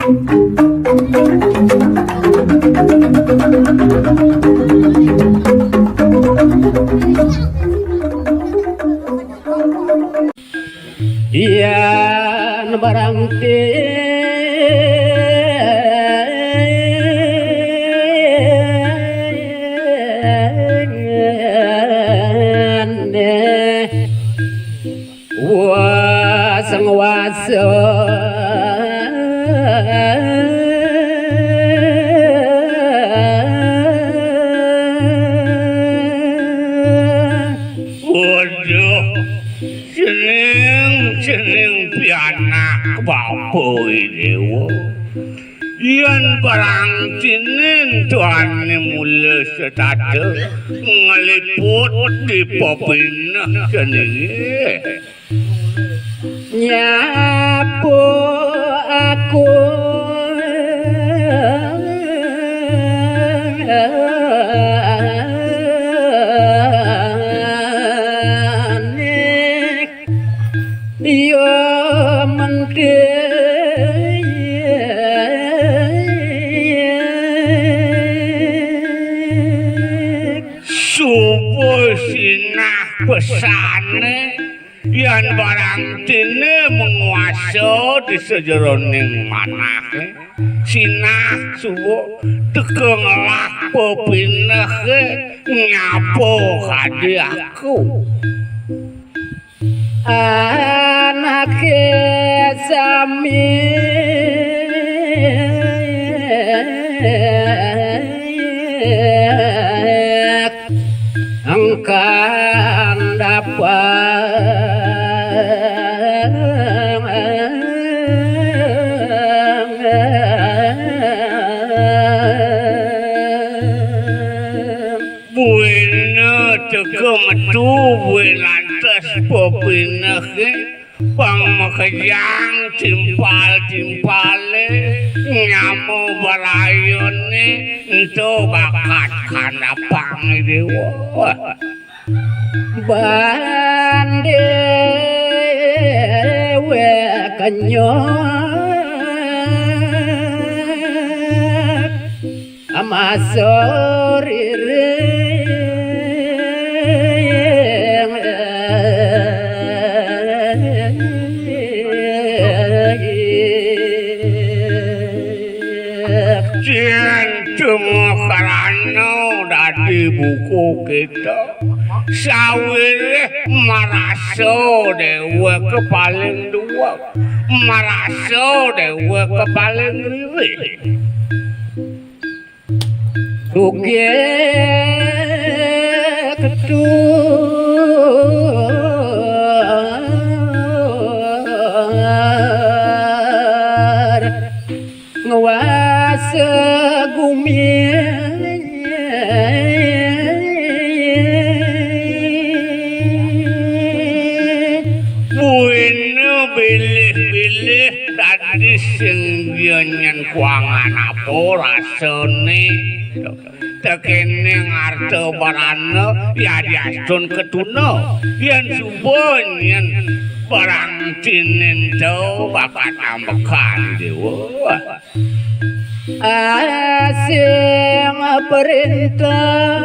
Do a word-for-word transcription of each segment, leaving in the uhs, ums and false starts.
Yan barang tinene wasang-wasang. Waduh, cening, cening pianak bapa Idewa. Yan barang cening tuane mula setata ngliput di pepineh ceninge. Nyapu aku ane ya mending suba sinah pesane. Yan barang tine menguasa di sajeroning manahe, sinah suba teka ngelah pepinehe nyapu kadi aku. Anake sami engkan dapet. Buina teka metu buin lantas pepinehe pang makejang timpal-timpale nyama barayane ento bakat kandapang Dewa. Ban dewek nyok masa riring. Yen cuma karana dadi buku kita, sawiréh marasa déwék paling duweg, marasa déwék paling riwéh. Tugih ketuh nguasa gumi. Buina bilih-bilih dadi sing nyen kuangan apa rasane. Tekening arta barana yadiastun katuna. Yen suba nyen barang tininta bakat ambekan, Dewa. Asing perintah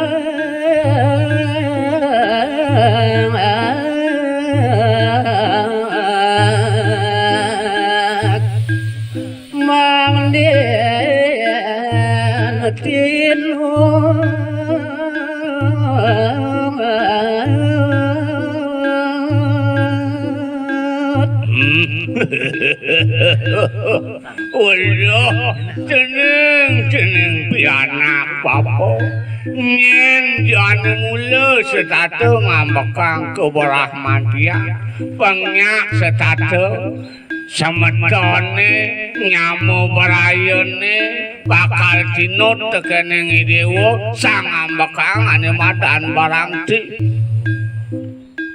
mangden tinu. Weluh, cening-cening pianak bapa. Nyen jani mula setata ngambekang kabrahmantian, pang nyak setata semetone nyama brayane bakal tinut tekening I Dewa sang ambekang ane madan barang ti.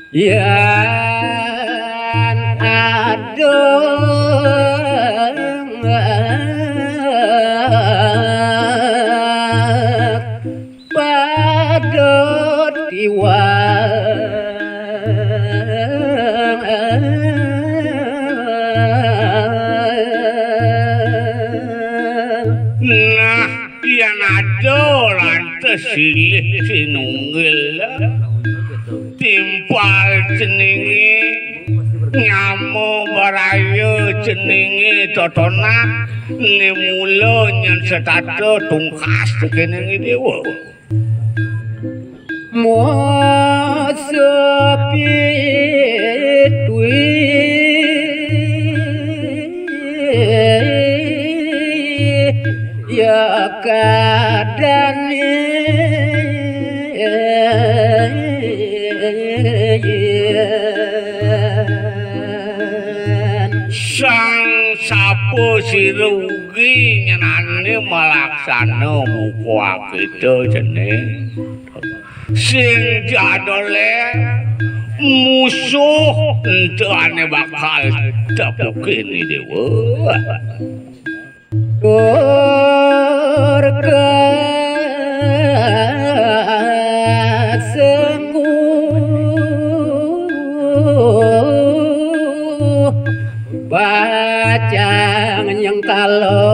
Yan adung padut iwang. Nah, yén ada lantas silih sinunggil timpal ceningé nyama baraya ceningé totonan, né mula nyén setata tungkas tekéning déwa. Musuh pituih ya kadane. Sang sapa sira ugi nyenane malaksana buka kita jeneng sing jadole musuh entane bakal tepukin dewa. Durga semu bajang nyengkala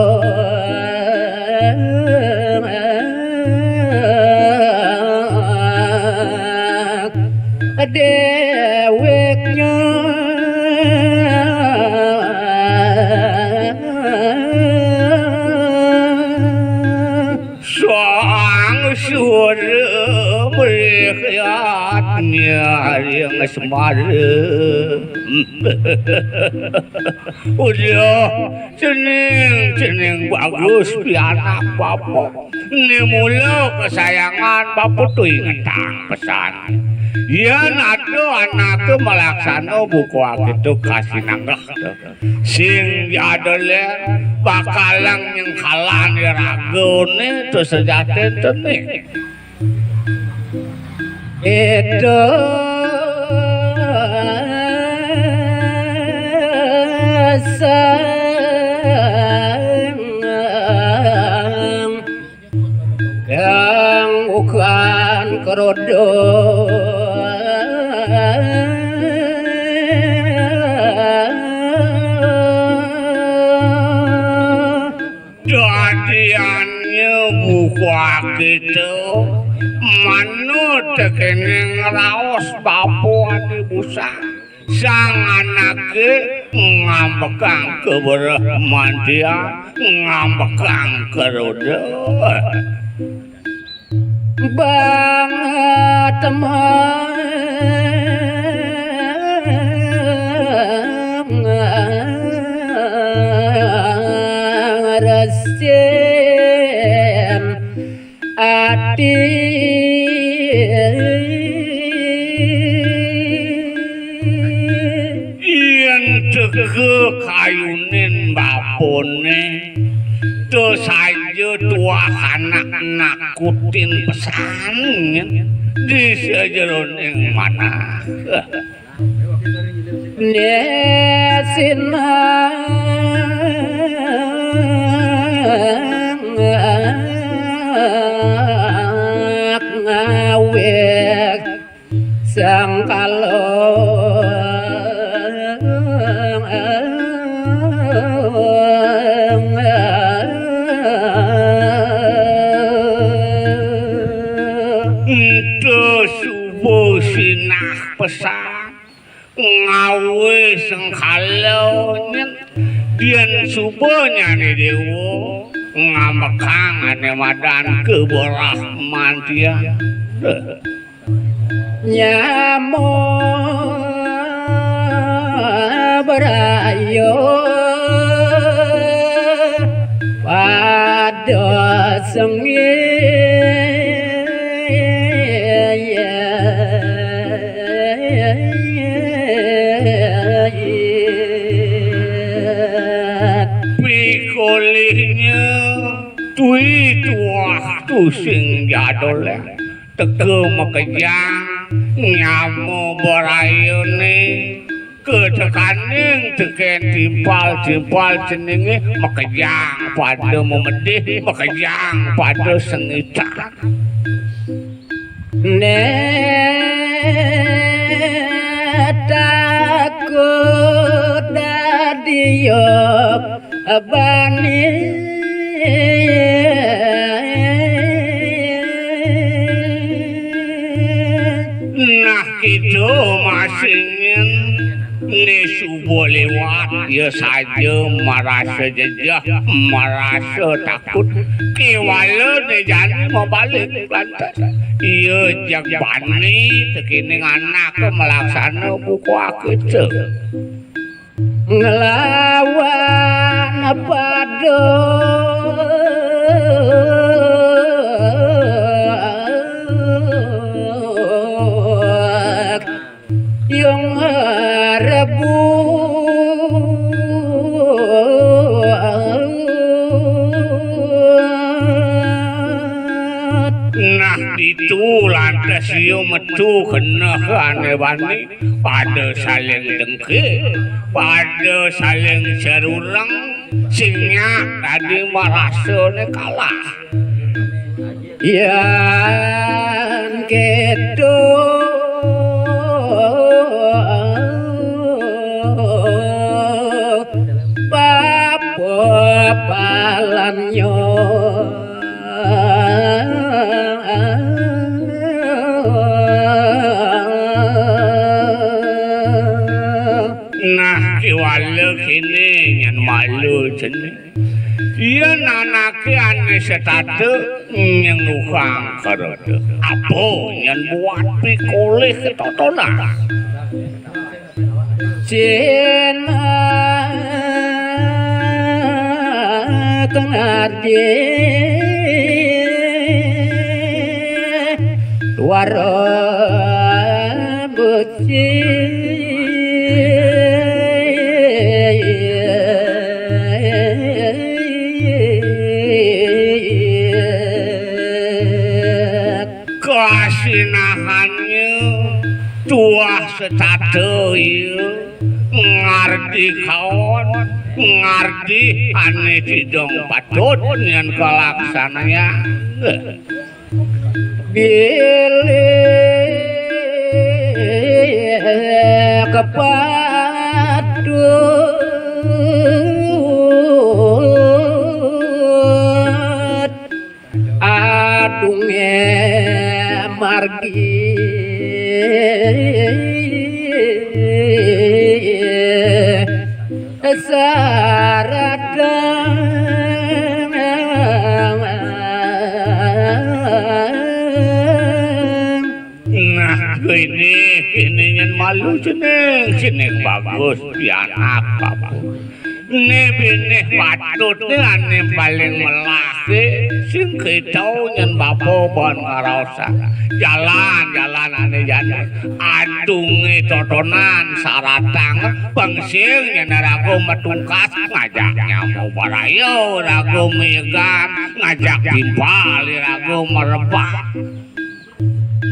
deweknya. Sang suara berkhiatnya ring semara. Udah, cening, cening bagus pianak bapa. Ni mula kesayangan bapa tu ingetang pesan. Yén ada anake malaksana buka kita kasinanggeh tu. Sing jadole bakalang nyengkalan ragane tu sejatine. Itu sang kang ukan kerodo. Dadiannya buka kita manut tekening raos bapa ane busa. Sang anake ngambekang kebereh mantia, ngambekang keroda. Banget mang resin ati. Yén teka kayunin bapane, to saja tuah anak nakutin pesan di sajeroning manah. Nesin ngawek sangkala. Ento suba sinah pesan ngawe sengkala nyen. Yen suba nyane dewa ngambekang ane madan keberah mantia. Nyama berayo pada sengit. Pikolihnya tui tuah tusing jadole. Teka makejang nyama barayane ketekaning teken timpal-timpal ceninge makejang pada memedih, makejang pada sengitan. Ne takut dadi bani. Ida masingin né suba liwat, ya saja marasa jejeh, marasa takut. Kéwala né jani mabalik lantas. Iya jeg bani tekéning anaké malaksana buka kita. Nglawan pada yang rebut. Nah, ditu lantas ia metu keneh ané bani. Pada saling dengki, pada saling serureng, sing nyak tadi marasané kalah. Yan kéto papalannya. Nah, kéwala kéné nyén malu cening. Yén anaké ané setata nyenguhang kerta. Apa nyén buat pikolih ketotonan? Cina kang adi wara buci. Kasinahannya tuah setata iya ngardi kaon, ngardi ané tidong patut nyén kalaksanayang. Bilih kepatut adungé margi saradang. Nah, kéné, kéné nyén malu cening, cening bagus, pianak bagus. Né binih patut né ané paling melah ké, sing kéto nyén bapa ban ngraosang. Jalan, jalan ané jani. Adungé totonan saratang, pang sing nyén raga matungkas, ngajak nyama baraya raga maegan, ngajak timpal raga marebah.